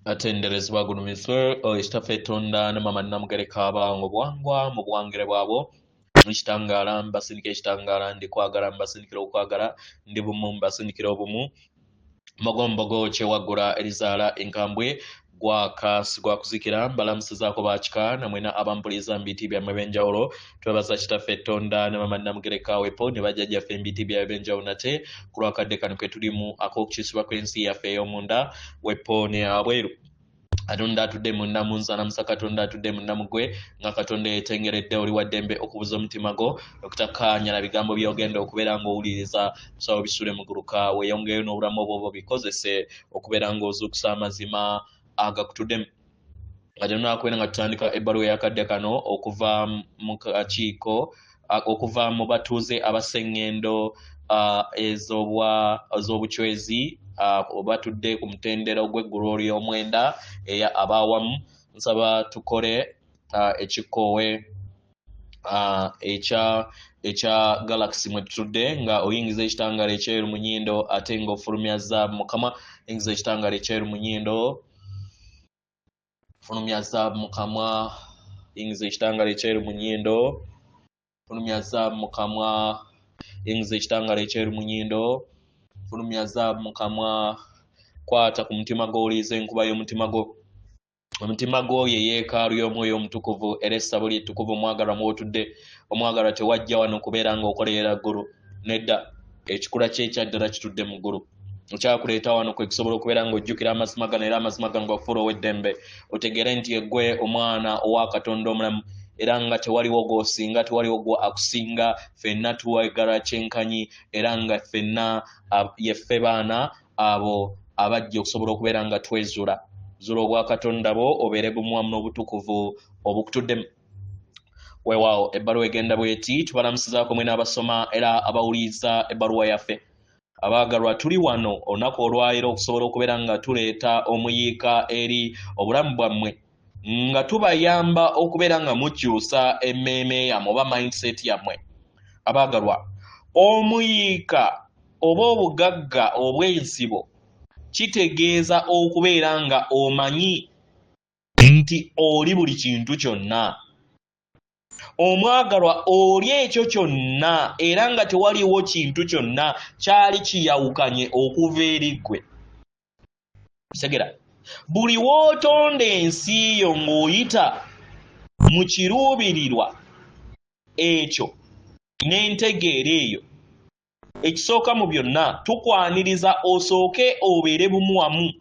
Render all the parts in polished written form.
Atenderezebwa agulumizibwe oyo Kitaffe Tonda ne Maama Namugereka abawanga obuwangwa mu buwangire bwabwo. Ekitangaala mbasindikira ekitangaala, ndi kwagala mbasindikira okwagala, ndi bumu mbasindikira obumu. Mbogo kyewaggula erizaala enkambwe gwaka sigwakuzikira mbalamusizaako bakika namwena abampuliriza mu biti byammwe ebyenjawulo. Twebaza Kitaffe Tonda ne Maama Namugereka wepo ne bajjajjaffe mu biti byabwe ebyenjawulo nate ku lwakadde kano ke tulimu ak'okukyusibwa kw'ensi yaffe ey'omunda wepo ne abweru. Katonda atudde munda mu nze alamusa Katonda atudde munda mu ggwe nga Katonda yeetengeredde oli wa ddembe okubuza omutima gwo okutakkaanya na bigambo by'ogenda okubeera ng'owuliriza kusaba obisule muguluka weeyongereyo n'obulamu obwo oba obikozese okubeera ng'ozuukusa amazima agakutuddemu. Nga tetunakubeera nga tutandika ebbaluwa ey'akadde kano okuva mu kakiiko okuva mu batuuze abassa eŋŋendo ez'obucwezi batudde ku mutendera ogw'eggulu ery'omwenda eya abaawamu. Nsaba tukole ekikoowe ekya galaxy mwe tutudde nga oyingiza ekitangaala ekyeru mu nnyindo ate ng'ofulumya zaabu mu kamwa. Yingiza ekitangaala ekyeru mu nnyindo, fulumya zaabu mu kamwa. Yingiza ekitangaala ekyeru mu nnyindo, fulumya zaabu mu kamwa. Yingiza ekitangaala ekyeru mu nnyindo, fulumya zaabu mu kamwa. Kwata ku mutima gwo, owulirize enkuba y'omutima gwo. Omutima gwo ye yeekaalu y'Omwoyo Omutukuvu era essabo lye ettukuvu omwagalwa mw'otudde. Omwagalwa tewajja wano kubeera ng'okolerera ggulu. Nedda, ekikula kye ekya ddala kitudde mu ggulu. Ekyakuleeta wano kwe kusobola okubeera ng'ojjukira amazima gano era amazima gano gakufuula ow'eddembe. Otegeere nti yeggwe omwana owa Katonda omulamu era nga tewaliwo gw'osinga, tewaliwo gwe akusinga, ffenna tuwagala kyenkanyi era nga ffenna yeffe baana abo abajja okusobola okubeera nga twezuula. Zuula obwakatonda bwo obeere bumu wamu n'obutukuvu obukutuddemu. Weewaawo ebbaluwa egenda bw'eti, tubalamusizaako mwena abasoma era abawuliriza ebbaluwa yaffe. Abaagalwa, tuli wano olunaku olwaleero okusobola okubeera nga tuleeta omuyiika eri obulamu bwammwe nga tubayamba okubeera nga mukyusa emmeeme yammwe oba mindset yammwe. Abaagalwa, omuyiika oba obugagga obw'ensibo kitegeeza okubeera nga omanyi nti oli buli kintu kyonna. Omwagalwa, oli ekyo kyonna era nga tewaliwo kintu kyonna kyali kiyawukanye okuva eri ggwe. Kitegera, buli w'otonda ensi yo ng'oyita mu kiruubirirwa ekyo n'entegeera eyo, ekisooka mu byonna tukwaniriza osooke obeere bumu wamu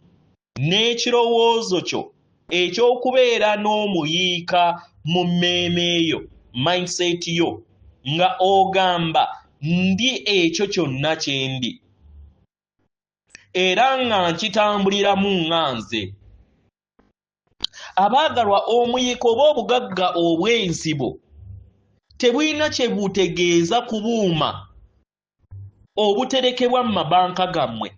n'ekirowoozo kyo eky'okubeera n'omuyiika mu mmeeme yo, mindset yo, nga ogamba ndi ekyo kyonna kye ndi era nga nkitambuliramu nga nze. Abaagalwa, omuyiika oba obugagga obw'ensibo tebulina kye butegeeza ku buuma obuterekebwa mu mabanka gammwe.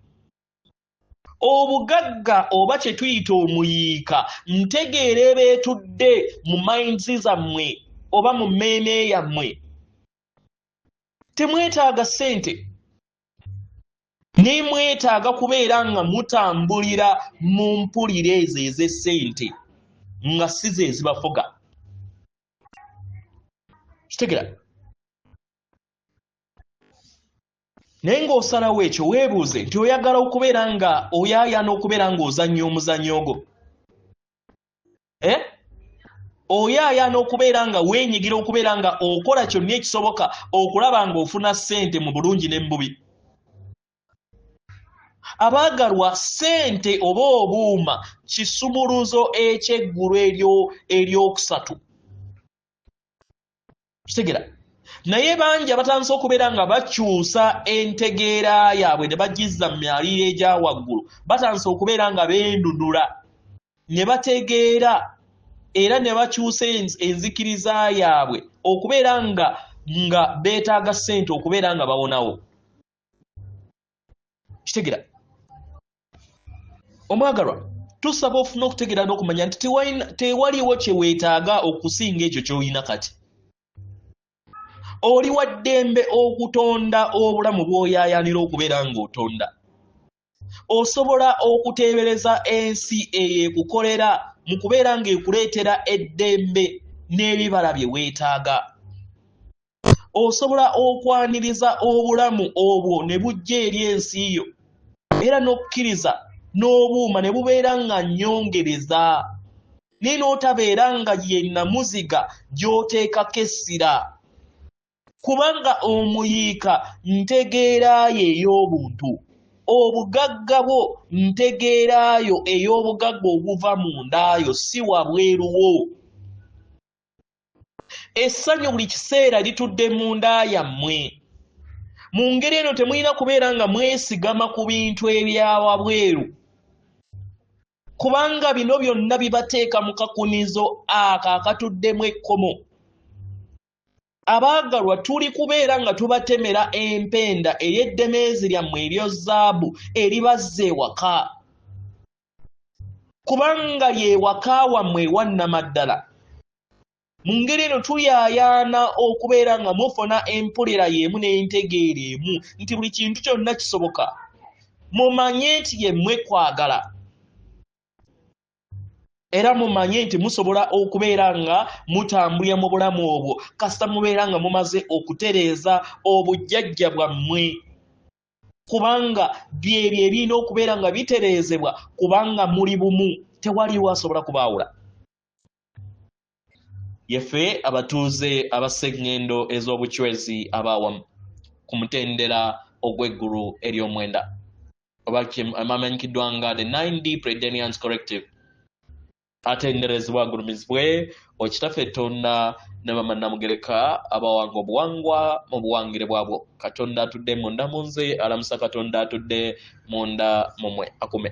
Obugagga oba kye tuyita omuyiika ntegeera eba etudde mu minds zammwe oba mu mmeeme yammwe. Temwetaaga ssente, naye mwetaaga kubeera nga mutambulira mu mpulira ezo ez'essente nga si ze zibafuga. Kitegera? Naye ng'osalawo ekyo, weebuuze nti oyagala okubeera nga oyaayaana okubeera ng'ozannya omuzannyo ogwo. Oyaayaana okubeera nga weenyigira okubeera nga okola kyonna ekisoboka okulaba ng'ofuna ssente mu bulungi ne mu bubi. Abaagalwa, ssente oba obuuma kisumuluzo eky'eggulu eryokusatu. Kitegera? Naye bangi abatandise okubeera nga bakyusa entegeera yaabwe ne bagizza mu myaliiro egya waggulu, batandise okubeera nga beenunula ne bategeera era ne bakyusa enzikiriza yaabwe okubeera nga beetaaga ssente okubeera nga bawonawo. Kitegera? Omwagalwa, tusaba ofune okutegeera n'okumanya nti tewaliwo kye weetaaga okusinga ekyo ky'olina kati. Oli wa ddembe okutonda obulamu bw'oyaayaanira okubeera ng'otonda. Osobola okuteebereza ensi eyo ekukolera mu kubeera ng'ekuleetera eddembe n'ebibala bye weetaaga. Osobola okwaniriza obulamu obwo ne bujja eri ensi yo era n'okkiriza n'obuuma ne bubeera nga nnyongereza naye n'otabeera nga ye nnamuziga gy'oteekako essira. Kubanga omuyiika ntegeera yo ey'obuntu, obugagga bwo ntegeera yo ey'obugagga obuva mu nda yo, si wabweru wo. Essanyu buli kiseera litudde mu nda yammwe. Mu ngeri eno temulina kubeera nga mwesigama ku bintu ebya wabweru, kubanga bino byonna bibateeka mu kakunizo ako akatuddemu ekkomo. Abaagalwa, tuli kubeera nga tubatemera empenda ey'eddemeezi lyammwe eryo zaabu eribazza ewaka, kubanga ye waka wammwe ewa nnamaddala. Mu ngeri eno tuyaayaana okubeera nga mufuna empulira y'emu n'entegeera emu nti buli kintu kyonna kisoboka. Mumanye nti yemmwe kwagala, era mumanye nti musobola okubeera nga mutambulira mu bulamu obwo kasita mubeera nga mumaze okutereeza obujjajja bwammwe, kubanga byebyo ebirina okubeera nga bitereezebwa, kubanga muli bumu, tewaliwo asobola kubaawula. Yeffe abatuuze abasseŋŋendo ez'obucwezi abaawamu ku mutendera ogw'eggulu ery'omwenda, oba amanyikiddwa nga the 9D Predenians Corrective. Atenderezebwa agulumizibwe okitaffe Tonda ne Mama Namugereka abawanga obuwangwa mu buwangire bwabwo. Katonda atudde munda mu nze alamusa Katonda atudde munda mu mwe akume.